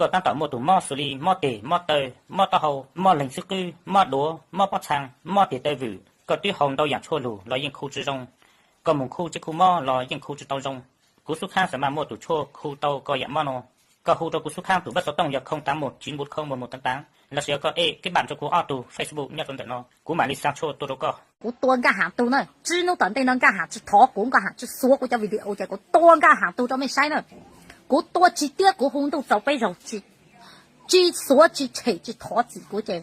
Koj tab tom muaj tus mob xws li mob tes, mob taw, mob taub hau, mob leeg xwb qwb, mob duav, mob pob txha, mob tes taw vwm, koj twb haus ntau yaam tshuaj lug los yeej khu tsi zoo. Koj mus khu tsi khu mob los yeej khu tsi tau zoo. Kuv xub khaab xav mas muaj tus tshuaj khu tau koj yaam mob nuav. Koj hu rua kuv xub khaab tus npawb xov tooj yog không tám một chín bốn không một một tám tám, lossis yog koj ej keb npam rua kuv ob tug Facebook nyob rau ntawm no, kuv mam li xa tshuaj tua rau koj. Kuv tua nkaj ham tug na, tsib nub tom ntej no nkaj ham tsi thov kuv, nkaj ham tsi xuav kuv cov video ces kuv tua nkaj ham tug rau mej saib na. Kuv tua tsi tiab, kuv hu ntuj txaus peb zaug tsi xuav tsi tshem tsi thov txim kuv ces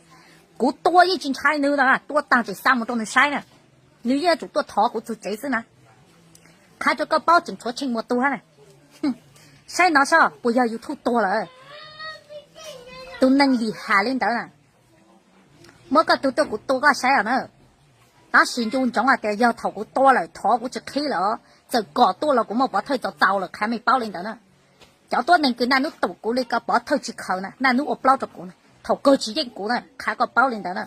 kuv tua yeej tsi ntshai nws na, tua taag tseem xa mus rau nws saib na. Nws yeej yuav tsum tuaj thov kuv txug tsev xwb na. Qha rua koj paub tseem tshuav Tsheej Muas tug hab na. Saib no seb puas yog YouTube tuag lawm. Tus neeg lim ham li ntawd na, muab koj tug tuaj kuv tua koj saib os na. Tab sis ncu ntsoov hais tias yog thaum kuv tua lawm thov kuv tsis qhib lawm, txawm kom tuaj los kuv muaj pov thawj txaus txaus lawm, qha mej paub li ntawd na. Cov tuab neeg kws naj nub tum kuv li ko pov thawj tsis khaws na, naj nub ua plaub rau kuv na, thaum kawg tsis yeej kuv na, qha koj paub li ntawd na.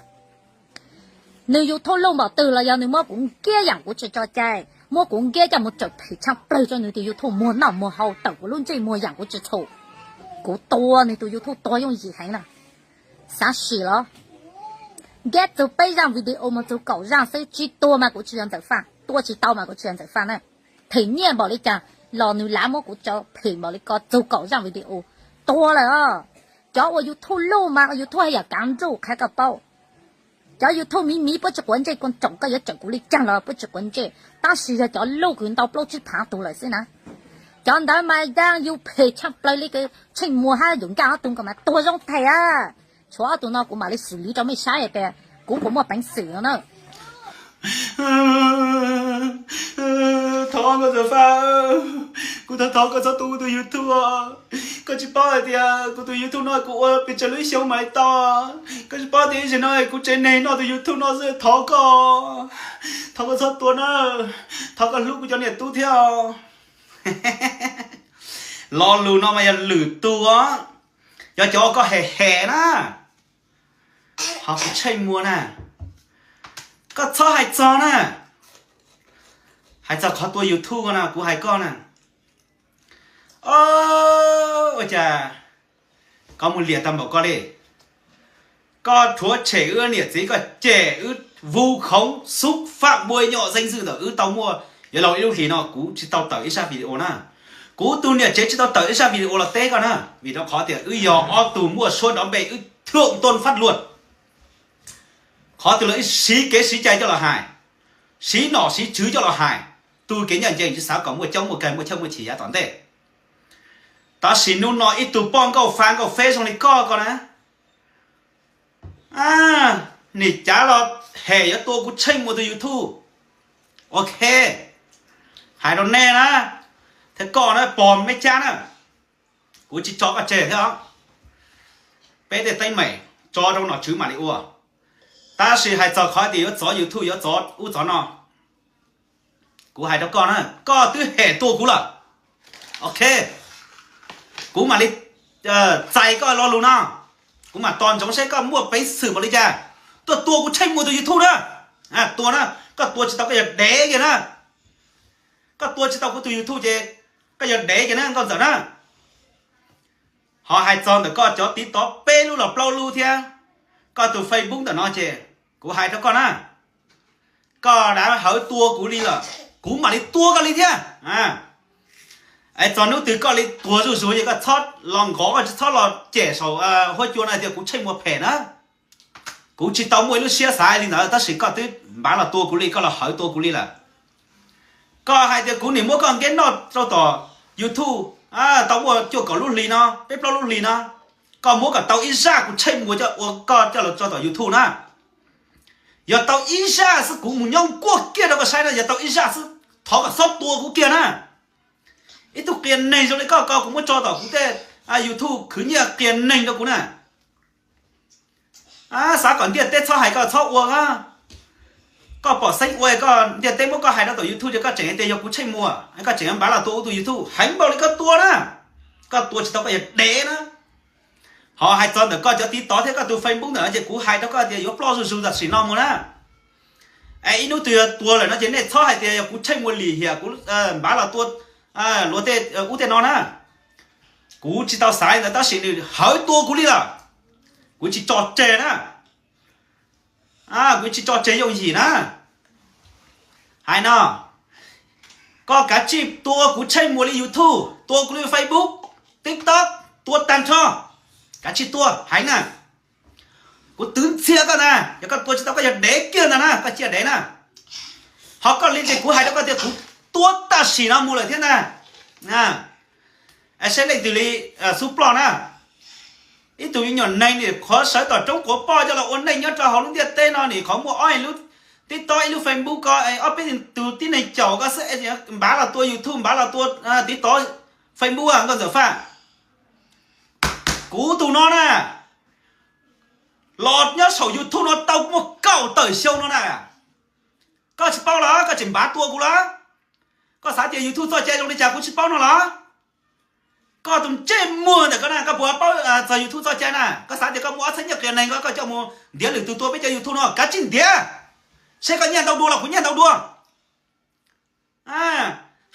Nws YouTube luj npaum twg los yog nws muab kuv nkiab yaam kuv tsis tso cai, muab kuv nkiab coj mus tawm phem tshaaj plawg rua nws tus YouTube muag noj muag haus, tawm kuv lub ntsej muag yaam kuv tsis txhum. Kuv tua nws tus YouTube tuag yooj yim heev na. Xav sim los? Nkiab txug peb zaaj video mus txug kaum zaaj xwb, tsis tuag mas kuv tsis yog Ntxawm Faj, tua tsis tau mas kuv tsis yog Ntxawm Faj na. Phem nyiaj npaum li cas los nws lav muab kuv tso phem npaum li ko txug kaum zaaj video, tuag lawm os. Cov ua YouTube luj mas YouTube haj yam kav nruj qha koj paub. Cov YouTube miv miv puab tsis quav ntsej, kuj tsoom koj yuav tsawm kuv li caag los puab tsis quav ntsej, tab sis yog cov luj kws ntau plaub tsib phaav tug lawm xwb na. Cov ntawd mas yaaj yug phem tshaaj plawg li Tsheej Muas hab Yuam Nkaj ob tug ko mas tuag zoo tag a. Tshuav ob tug no kuv mam li xwm liv rau mej saib tias kuv puas muaj peev xwm no na. Thov koj Ntxawm Faj, kuv thov thov koj txhob tua kuv tus YouTube. Koj tsis paub hais tias kuv tus YouTube no kuv ua pes tsawg lub xyoo mam li tau. Koj tsis paub tias ib zaug no kuv tsev neeg noj tus YouTube no xwb, thov koj, thov koj txhob tua na. Thov koj hlub kuv cov niam tub thiab. Lo lus no mas yog lwm tus os, yog cov uas koj hem hem na. Ho kuv Tsheej Muas na, koj txhob hais txog na. Hais txog qhov tua YouTube ko na, kuv hais koj na, ua cas koj mus liam tag npaum koj li. Koj rhuav tshem wb niam txiv, koj cem wb vu khống xúc phạm bôi nhọ danh dự ntawm wb tau muaj yuav luag ib lub hlis no kuv tsis tau tawm ib zaj video na. Kuv tus niam tsev tsis tau tawm ib zaj video los teb koj na, vim rau qhov tias wb yog ob tug muaj suab nrov npe, wb thượng tôn pháp luật. Qhov twg los wb siv kev siv cai coj los hais, siv nom siv tswv coj los hais, tu kev ncaj ncees, tsis xav kom muaj coob muaj kawg, muaj chawj muaj chim yav tom ntej. Tab sis hnub no ib tug poj nkauj fa nkauj feb zoo li koj ko na, nim cav los hem yuav tua kuv Tsheej Muas tus YouTube. Ok, hais rau nej na, thiab koj na pog Meb Cab na, kuv tsis tso koj tseg thiab os. Peb tej teeb meem tso rau nom tswv mam li ua. Tab sis hais txog qhov tias yuav txov YouTube yuav txov ub txov no, kuv hais rau koj na, koj twb hem tua kuv lawm. Ok, kuv mam li txais koj lo lus no, kuv mam tos ntsoov seb koj muaj peev xwm npaum li cas tuaj tua kuv Tsheej Muas tus YouTube na. Tua na, koj tua tsis tau koj yog dev kiag na. Koj tua tsis tau kuv tus YouTube ces koj yog dev kiag na Nkauj Ntxawm na. Ho hais txog ntawm koj cov TikTok peb lub los plaub lub thiab koj tus Facebook ntawm no ces kuv hais rau koj na, koj dav hawv tua kuv li lawm, kuv mam li tua koj li thiab. Es txog hnub twg koj li tuag zuj zus ces koj txhob los nqov, koj tsis txhob los cem saum huab cua no tias kuv Tsheej Muas phem na. Kuv tsis tau muaj ib lub siab xav li ntawd, tab sis koj twb npav los tua kuv li, koj los hawv tua kuv li lawm. Koj hais tias kuv nim muab koj nkiab noj rau tom YouTube tau muaj cuaj kaum lub hlis no, peb plaub lub hlis no, koj muab kom tau ib zaj kuv Tsheej Muas coj ua koj coj los tso tom YouTube na. Yog tau ib zaj xwb, kuv mus nyob nkuaj kiag rau koj saib na, yog tau ib zaj xwb thov kom txhob tua kuv kiag na. Ib tug qias neeg zoo li koj ko kuv muab tso tom kuv tej YouTube khwv nyiaj qias neeg rau kuv na. Xav kom ntiaj teb txhob hais koj txhob ua, koj pom xeeb ua, koj ntiaj teb muab koj hais rau tom YouTube ces koj tseem tias yog kuv Tsheej Muas, koj tseem npav los tua kuv tus YouTube heev npaum li koj tua na. Koj tua tsis tau koj yog dev na. Ho hais txog ntawm koj cov TikTok thiab koj tus Facebook ntawm no ces kuv hais rau koj tias yuav ploj zuj zus tam sim no mus na. Es ib hnub twg yog tuag lawm no ces nej txhob hais tias yog kuv Tsheej Muas lim hiam kuv npav los tua luag tej ub tej no na. Kuv tsis tau xav li ntawd tab sis nws hawv tua kuv li lawm. Kuv tsis tso tseg na. Kuv tsis tso tseg yooj yim na. Hais no, koj kav tsij tua kuv Tsheej Muas li YouTube, tua kuv li Facebook, TikTok, tua tag nrho. Kav tsij tua heev na. Kuv twv ntxhias koj na, yog koj tua tsis tau koj yog dev kiag ntag na, koj cia dev na. Ho koj li ces kuv hais rau koj tias kuv tua tam sim no mus lawm thiab ntag. Saib leej twg li xub ploj na. Ib tug me nyuam neeg nim qhuav sawv tom roob quav poj coj los ua neej nyob rau hauv lub ntiaj teb no, nim qhuav muaj ob lub TikTok, ib lub Facebook ko, ob peb tug tib neeg caum koj xwb, npav los tua YouTube, npav los tua TikTok, Facebook, nkauj Ntxawm Faj. Kuv tus no na, los nyob saum YouTube no tau muaj kaum tawm xyoo no na. Koj tsis paub los koj tseem npav tua kuv los? Koj xav tias YouTube txoj cai zoo li cas kuv tsis paub no los? Koj tus ntsej muag ntawm koj na, koj puas paub txog YouTube txoj cai na? Koj xav tias koj muaj ob txhiab nyiaj qias neeg ko koj coj mus ntiav lwm tus tua peb cov YouTube no? Kav tsij ntiav, seb koj nyiaj ntau dua los kuv nyiaj ntau dua.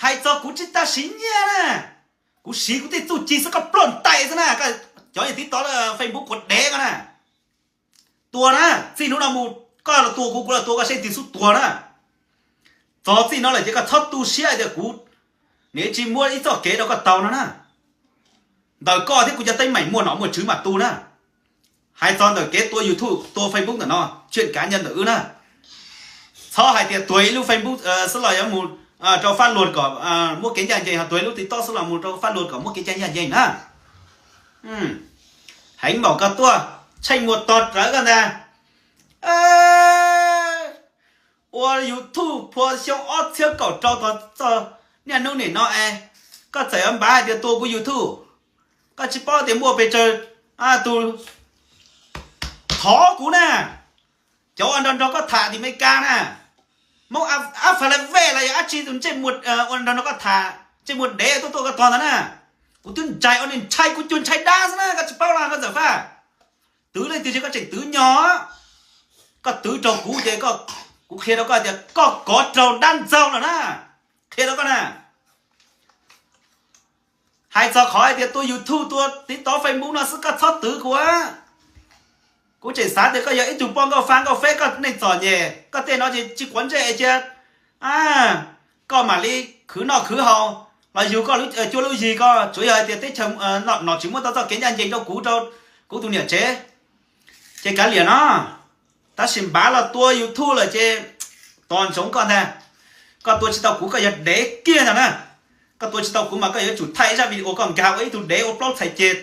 Hais txog kuv tsis tas siv nyiaj na, kuv siv kuv tej txuj ci xwb, koj ploj ntais xwb na, cov TikTok, Facebook quav dev ko na. Tua na, txij hnub no mus koj los tua kuv, kuv los tua koj, seb leej twg xub tuag na. Txog txij no lawm ces koj txhob tu siab hais tias kuv nim tsis muab ib txoj kev rau koj tau no na. Ntawm koj thiab kuv cov teeb meem muaj nom muaj tswv mam tu na. Hais txog ntawm kev tua YouTube tua Facebook ntawm no, chuyện cá nhân ntawm wb na. Txhob hais tias tuag ib lub Facebook xwb los yuav mus rau pháp luật kom muab kev ncaj ncees, ho tuag ib lub TikTok xwb los mus rau pháp luật kom muab kev cai ncaj ncees na. Heev npaum koj tuaj, Tsheej Muas tog rawv koj ntag. Ua YouTube phua xyoo ob txhiab kaum rau tog txog niaj hnub nim no es koj txawm yuav npav hais tias tua kuv YouTube, koj tsis paub tias muaj pes tsawg tus thov kuv na, cov uas nrog nrog koj tham tim Meskas na, Hmoob Af Fas Las Vej los yog dab tsi tus ntsej muag uas nrog nrog koj tham, ntsej muag dev tuaj tuaj koj tog ntawd na, kuv twb ntsais ua niag ntshai kuv cuag ntshai dab xwb na, koj tsis paub los Nkauj Ntxawm Faj. Twv leej twg tsis koj tseem twv nyo. Koj twv raug kuv ces kuv qhia rau koj tias koj kov raug dab ntxaug lawm na. Qhia rau koj na, hais txog qhov hais tias tua YouTube tua TikTok Facebook no xwb koj txhob twv kuv. Kuv tseem xav tias koj yog ib tug poj nkauj fab nkauj feb, koj neej txom nyem, koj tej no ces tsis quav ntsej cia koj mam li khwv noj khwv haus los yug koj cua lub yig ko, tsuav yog hais tias teb chaws nom tswv muab tau txoj kev ncaj ncees rau kuv, rau kuv tus niam tsev ces kav liam no. Tab sis npav los tua YouTube lawm ces tos ntsoov koj ntag. Koj tua tsis tau kuv koj yog dev kiag ntag na. Koj tua tsis tau kuv mas koj yuav tsum thaij zaj video koj nkag ua ib tug dev ua plaub txhais ceg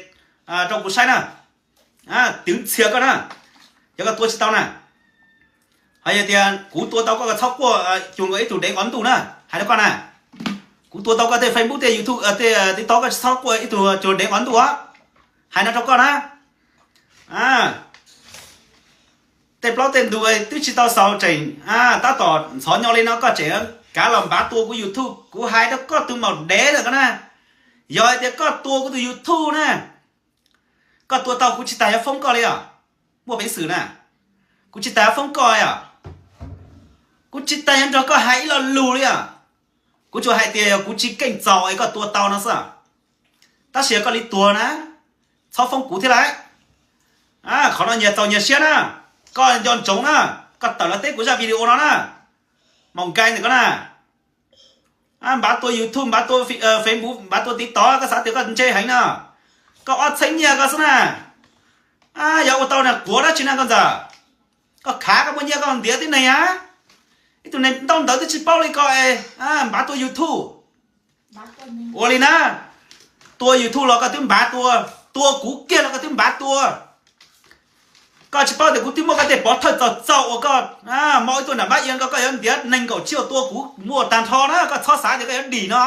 rau kuv saib na. Twv ntxhias koj na, yog koj tua tsis tau na. Ho yog tias kuv tua tau koj, koj txhob quaj cuag nkaus ib tug dev qos ntuj na, hais rau koj na. Kuv tua tau koj tej Facebook tej YouTube tej TikTok, koj tsis txhob quaj ib tug cuag dev qos ntuj os. Hais no rau koj na. Tej plaub tej ntug twb tsis tau xaus tseem tab tom ntxhov nyo li no koj tseem kav los npav tua kuv YouTube. Kuv hais rau koj tus maum dev lawm ko na, yog hais tias koj tua kuv tus YouTube na, koj tua tau kuv tsis tas yuav foob koj li os. Muaj peev xwm na, kuv tsis tas yuav foob koj os. Kuv tsis tas yuav nrog koj hais ib lo lus li os. Kuv tsuas hais tias yog kuv tsis keej txaus es koj tua tau no xwb. Tab sis yog koj li tuag na, txhob foob kuv thiab lauj. Qhov no nyias txaus nyias siab na. Koj nco ntsoov na, koj tawm los teb kuv zaj video no na. Maum nkai ntawm koj na, npav tua YouTube, npav tua Facebook, npav tua TikTok, koj xav tias koj ntse heev no. Koj ob txhiab nyiaj koj xwb na. Yog ua tau na quav dab tsi na Nkauj Ntxawm? Koj khav koj muaj nyiaj koj ntiav tib neeg a. Ib tug neeg ntaub ntawv twb tsis paub li koj es npav tua YouTube. Ua li na, tua YouTube los koj twb npav tua, tua kuv kiag los koj twb npav tua. Koj tsis paub tias kuv twb muaj koj tej pov thawj txaus txaus uas koj mob ib tug nram npab ia ko, koj yuav ntiav nees nkaum tsib ua tua kuv muaj tag nrho na, koj txhob xav tias koj yuav dim no.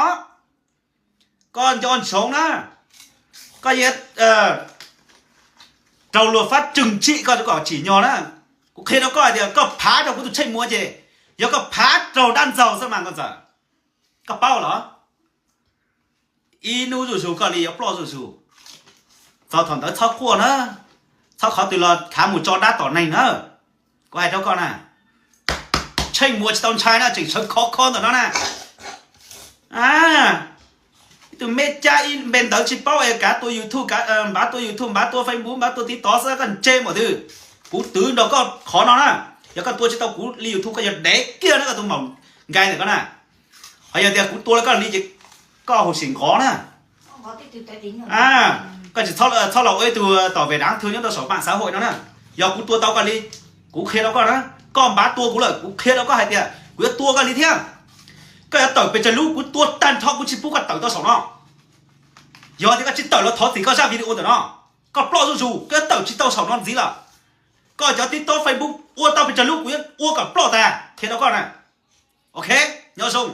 Koj nco ntsoov na, koj yuav raug luag fab tseem tsim koj kom tsim nyog na. Kuv qhia rau koj hais tias koj phav rau kuv tus Tsheej Muas ces yog koj phav raug dab ntxaug xwb mas Nkauj Ntxawm. Koj paub los? Ib hnub zuj zus koj li yuav ploj zuj zus. Txog thaum ntawd txhob quaj na, txhob qhov twg los khav mus tso dab tom neeg na. Kuv hais rau koj na, Tsheej Muas tsis tau ntshai na, tseem sawv khov kho ntawm no na. Tus me cab ib npe ntawv tsis paub es kav tua YouTube, kav npav tua YouTube, npav tua Facebook, npav tua TikTok xwb koj ntse npaum twg. Kuv twv nrog koj qhov no na. Yog koj tua tsis tau kuv li YouTube koj yog dev kiag na koj tus maum nkai ntawm koj na. Ho yog tias kuv tua koj li ces koj hauv sim nqov na. Koj tsis txhob los ua ib tug tom vem dav thw nyob rau saum pam xav hauj no na. Yog kuv tua tau koj li, kuv qhia rau koj na, koj npav tua kuv lawm kuv qhia rau koj hais tias kuv yuav tua koj li thiab. Koj yuav tawm pes tsawg lub kuv tua tag nrho kuv tsis pub koj tawm tau saum no. Yog tias koj tsis tawm los thov txim koj zaj video ntawm no. Koj ploj zuj zus koj yuav tawm tsis tau saum no ntxiv lawm. Koj cov TikTok Facebook ua tau pes tsawg lub kuv yuav ua kom ploj tas qhia rau koj na. Ok, nyob zoo.